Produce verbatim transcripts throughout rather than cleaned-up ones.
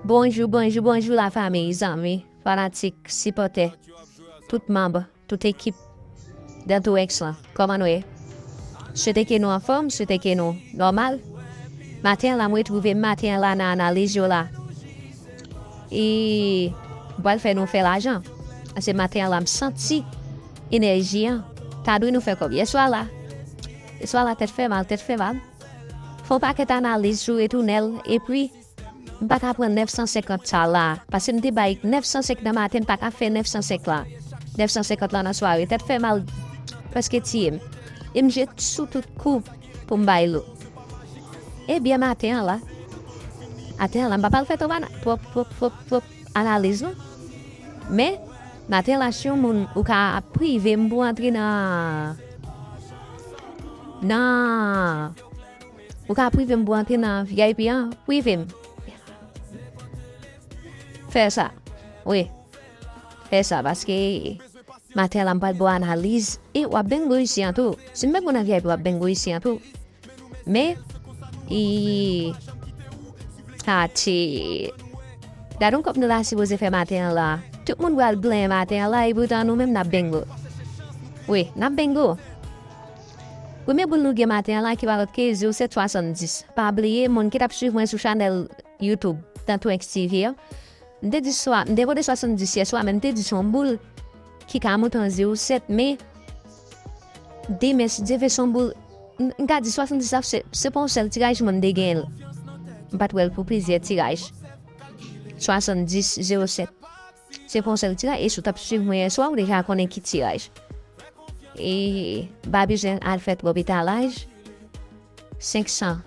Bonjou, bonjou, bonjou, lafanmi, zanmi, fanatik, sipòtè, tout manm, tout ekip Dantou X lan. Kòman nou ye? Swete ke nou anfòm, swete ke nou nòmal. Maten an la, m retwouve m maten an la nan analiz yo la. E m pral fè nou fè lajan. Paske maten an la, m santi enèji an. Ta dwe nou fè kòb. Yèswa la, yèswa la, tèt fè mal, tèt fè mal. Fè yon pakèt analiz, joure tounen l, epi m pa ka pran nèf san senkant sa la, paske m te bay nèf san senk nan maten, m pa ka fè nèf san senk la. Nèf san senkant la nan sware, tèt fè mal, prèske tiye m. E m jwe sou tout kou pou m bay lo. Ebyen, maten an la, maten an la, m pa pral fè twòp ana-, twòp, twòp, twòp, twòp analiz, non. Men, maten an la, si yon moun ou ka prive m pou antre nan, nan, ou ka prive m pou antre nan V I P an, prive m. Fè sa. Wi. Fè sa, paske maten an la, m pral ba w analiz. E w ap bengo isi an tou. Si m met moun nan V I P, w ap bengo isi an tou. Men, e, sa te, gade yon kòb nou ta sipoze fè maten an la. Tout moun pral plenyen maten an la, epoutan nou menm n ap bengo. Wi, n ap bengo. Premye boul nou gen maten an la ki pa lòt ke zewo sèt swasanndis. Pa bliye, moun ki t ap swiv mwen sou chanèl YouTube, Dantou X T V a, m te di swa, m te pote swasanndis yèswa, men m te di se yon boul ki ka monte an zewo sèt, men demen, si Dye vle, se yon boul, m, m ka di swasanndis la, se, se pa yon sèl tiraj mwen m te genyen l. M pa t wè l pou plizyè tiraj. Swasanndis, zewo sèt. Se pa yon sèl tiraj, e si w t ap swiv mwen yèswa, ou deja konnen ki tiraj. E pa bezwen al fè twòp etalaj. Senk san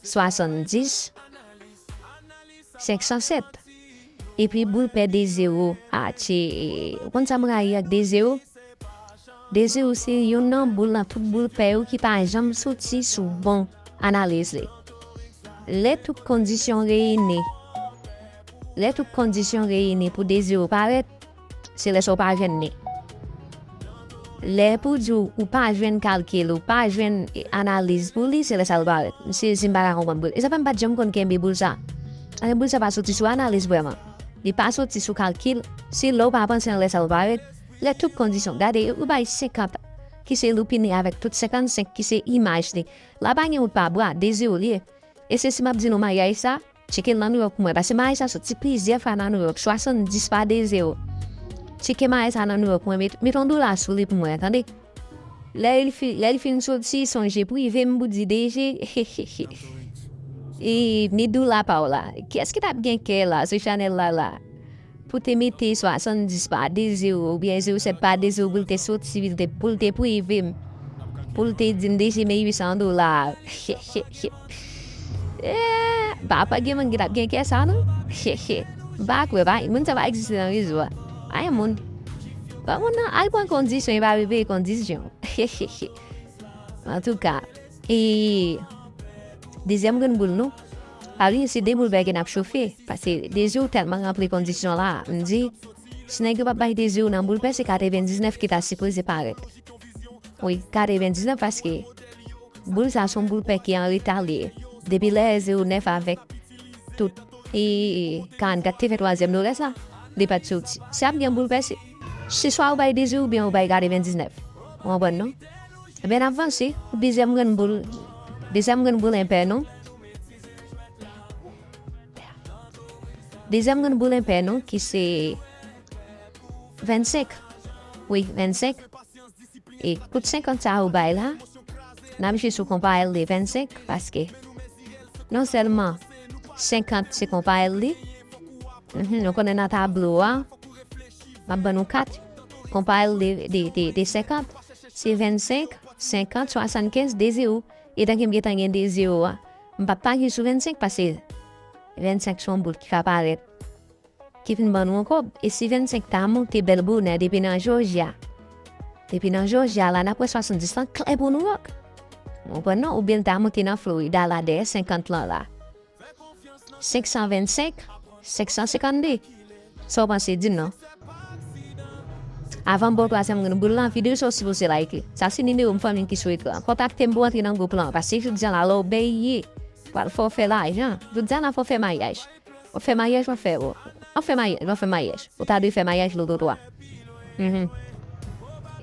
swasanndis, senk san sèt. Epi boul pè de zewo. A, tche, ou konn sa m rayi ak de zewo? De zewo se youn nan boul nan tout boul pè yo ki pa janm soti sou bon analiz li. Lè tout kondisyon reyini, lè tout kondisyon reyini pou de zewo parèt, se lè sa w pa jwenn li. Lè pou di w ou pa jwenn kalkil, ou pa jwenn analiz pou li, se lè sa l parèt. M sezi, m pa ka konprann boul. E sa fè m pa t janm konn kenbe boul sa. Paske boul sa pa soti sou analiz vrèman. Li pa soti sou kalkil. Se lè w pa panse an lè sa l parèt. Lè tout kondisyon. Gade, ou bay senkant, ki se loupine avèk tout senkannsenk, ki se imaj li. La pa gen wout pa bwa, de zewo li ye. E se si m ap di nou maryaj sa, tcheke l nan Nouyòk pou mwen, paske maryaj sa soti plizyè fwa nan Nouyòk, swasanndis pa de zewo. Tcheke maryaj sa nan Nouyòk pou mwen, met, met yon dola sou li pou mwen, tande. Lè l fi-, lè l fin soti, sonje prive m pou di D J, e ni dola pa w la. Kiyès ki t ap gen kè la, sou chanèl la la? Pou te mete swasanndis pa de zewo oubyen zewo sèt pa de zewo pou l te soti, pou l te, pou l te prive m, pou l te di m deje men uit san dola. Eh, pa, pa gen moun ki t ap gen kè sa, non. M pa kwè, pa, moun sa pa egziste nan rezo a. Pa gen moun. Pa moun nan, al pran kondisyon, e pa vle peye kondisyon. Antouka, e dezyèm grenn boul nou, pa bliye se de boul pè ke n ap chofe, paske de zewo tèlman ranpli kondisyon la, m di, si nèg yo p ap bay de zewo nan boul pè, se katrevendiznèf ki ta sipoze parèt. Wi, katrevendiznèf, paske boul sa se yon boul pè ki an reta li ye. Depi lè zewo nèf avèk tout, e, karannkat te fè twazyèm doulè sa, li pa t soti. Si ap gen boul pè, se, se swa ou bay de zewo oubyen ou bay katrevendiznèf. Ou konprann, non? Ebyen, n ap vanse pou dezyèm grenn boul, dezyèm grenn boul enpè nou. Dezyèm grenn boul enpè nou, ki se vennsenk. Wi, vennsenk. E kout senkant sa ou bay la, n ap jwe sou konpayèl de vennsenk, paske non sèlman senkant se konpayèl li, mhm, nou konnen nan tablo a, m ap ban nou kat, konpayèl de, de, de, de senkant, se vennsenk, senkant, swasannkenz, de zewo. Etan ke m gentan gen de zewo a, m p ap pa jwe sou vennsenk, paske vennsenk se yon boul ki ka parèt, ki vin ban nou yon kòb. E si vennsenk ta monte bèl bonè depi nan Jòjya, depi nan Jòjya la, n ap wè swasanndis lan klè pou Nouyòk. Ou konprann, non? Oubyen l ta monte nan Florida la, dèyè senkant lan la. Senk san vennsenk, senk san senkannde. Sa w panse, di m non. Avan m ba w twazyèm grenn boul lan, videyo sa w sipoze like li. Sa se nimewo m fanmi ki sou ekran. Kontakte m pou w antre nan gwoup lan, paske jodi a la, lè w bèye, pral fè w fè lajan. Jodi a la, fò w fè maryaj. W ap fè maryaj, w ap fè, w ap fè maryaj, w ap fè maryaj. Ou ta dwe fè maryaj lototwa. Mhm.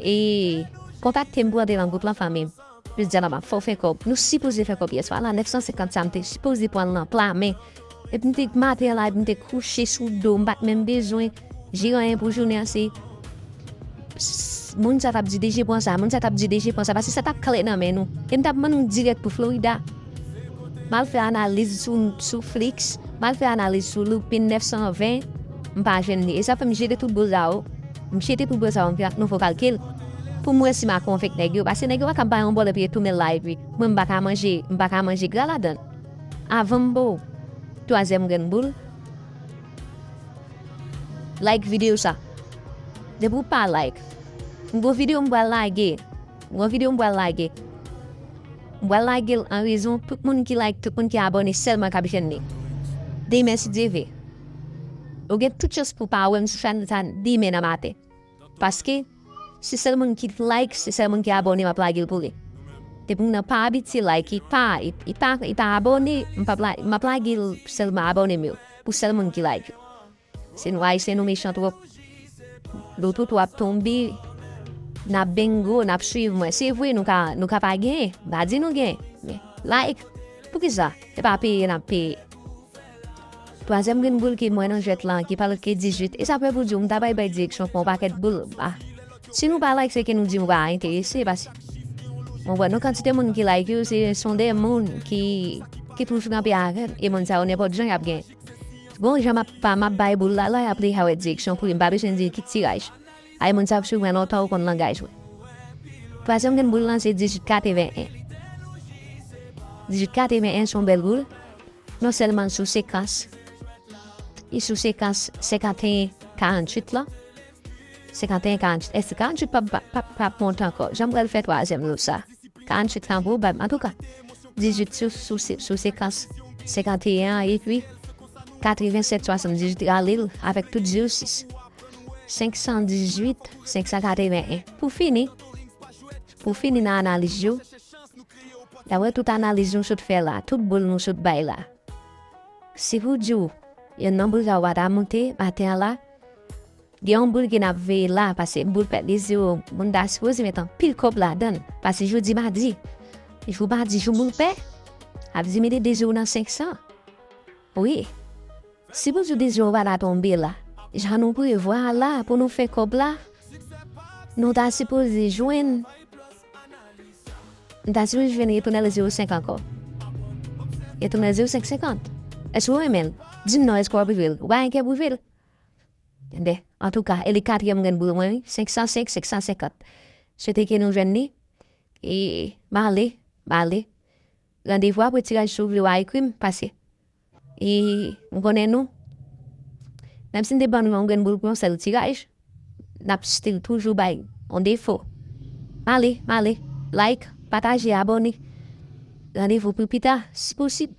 E kontakte m pou antre nan gwoup lan, fanmi m. Jodi a la, m ap fè w fè kòb. Nou sipoze fè kòb yèswa la, nèf san senkant sa m te sipoze pran l nan pla men. Epi m te maten an la, epi m te kouche sou do, m pa t menm bezwen jere anyen pou jounen an, se s- moun sa t ap di D J pran sa, moun sa t ap di D J pran sa, paske sa t ap klè nan men nou. E m t ap mann nou dirèk pou Florida. M al fè analiz sou, sou Flix, m al fè analiz sou Lupin nèf san ven, m pa jwenn li. E sa fè m jete tout boul sa yo. M jete tout boul sa yo, m vin ak nouvo kalkil. Pou m wè si m a konvenk nèg yo, paske nèg yo pa ka bay yon bòl epi retounen live wi. Mwen, m pa ka manje, m pa ka manje gra ladan l. Avan m ba w twazyèm grenn boul, like videyo sa. Depi w pa like, m gon videyo m pral lage. M gon videyo m pral lage. M pral lage l an rezon tout moun ki like, tout moun ki abòne sèlman k ap jwenn li. Demen, si Dye vle. Ou gen tout chans pou w pa wè m sou chanèl sa demen nan maten. Paske se sèl moun ki like, se sèl moun ki abòne m ap lage l pou li. Depi moun nan pa abitye like, li pa, li, li pa, li pa abòne, m p ap la, m ap lage l sèlman abòne m yo. Pou sèl moun ki like yo. Se nou Ayisyen, nou mechan twòp. Lototwa ap tonbe, n ap bingo, n ap swiv mwen. Se vre, nou ka, nou ka pa genyen. M pa di nou genyen. Men, like, poukisa? Se pa peye n ap peye. Twazyèm grenn boul ki mwen nan jwèt lan, ki pa lòt ke dizuit. E sa fè pou di w, m ta bay, bay direksyon pou yon pakèt boul. Ah. Si nou pa like, se ke nou di nou pa enterese, paske mwen wè nou kantite moun ki like yo, se, se yon de moun ki, ki toujou kanpe avè m. E moun sa yo, nenpòt jan y ap gen. Bon, jan m ap, pa, m ap bay boul la, la, y ap deja wè direksyon pou li. M pa bezwen di ki tiraj. Ay, moun sa ap swiv mwen lontan, ou konn langaj mwen. Twazyèm grenn boul lan, se dizuit katreven en. Dizuit katreven en se yon bèl boul. Non sèlman sou sekans, li sou sekans senkanteyen karanntuit lan. Senkanteyen karanntuit, èske karanntuit p ap, p ap, p ap, p ap monte ankò? Jan m pral fè twazyèm nou sa. Karanntuit lan pou bat, antouka. Dizuit sou, sou, sou sekans senkanteyen an, epi katrevensèt swasanndizuit rale l avèk tout zewo sis. Senk san dizuit, senk san katreven en. Pou fini, pou fini nan analiz yo, daprè tout analiz nou sot fè la, tout boul nou sot bay la, si pou di w, yonn nan boul sa yo pa ta monte maten an la, gen yon boul ke n ap veye la, paske boul pèt li zewo, moun ta sipoze met anpil kòb ladan l, paske jodi madi, jou madi, jou boul pè, ap di mete de zewo nan senk san. Wi. Si pou di w de zewo pa ta tonbe la, jan nou prevwa la pou nou fè kòb la, nou ta sipoze jwenn, nou ta sipoze jwenn retounen l zewo senk ankò. Retounen l zewo senk senkant. Èske w renmen l? Di m non, èske w ap rive l? Ou pa gen kè pou rive l? Tande, antouka, e li katriyèm grenn boul mwen, wi, senk san senk, senk san senkant. Swete ke nou jwenn li. E m ale, m ale. Randevou apre tiraj, si w vle w a ekri m, pase. E m konnen nou, menm si n te ban nou yon grenn boul pou yon sèl tiraj, n ap still toujou bay yon defo. M ale, m ale. Like, pataje, abòne. Randevou pou pita, si posib.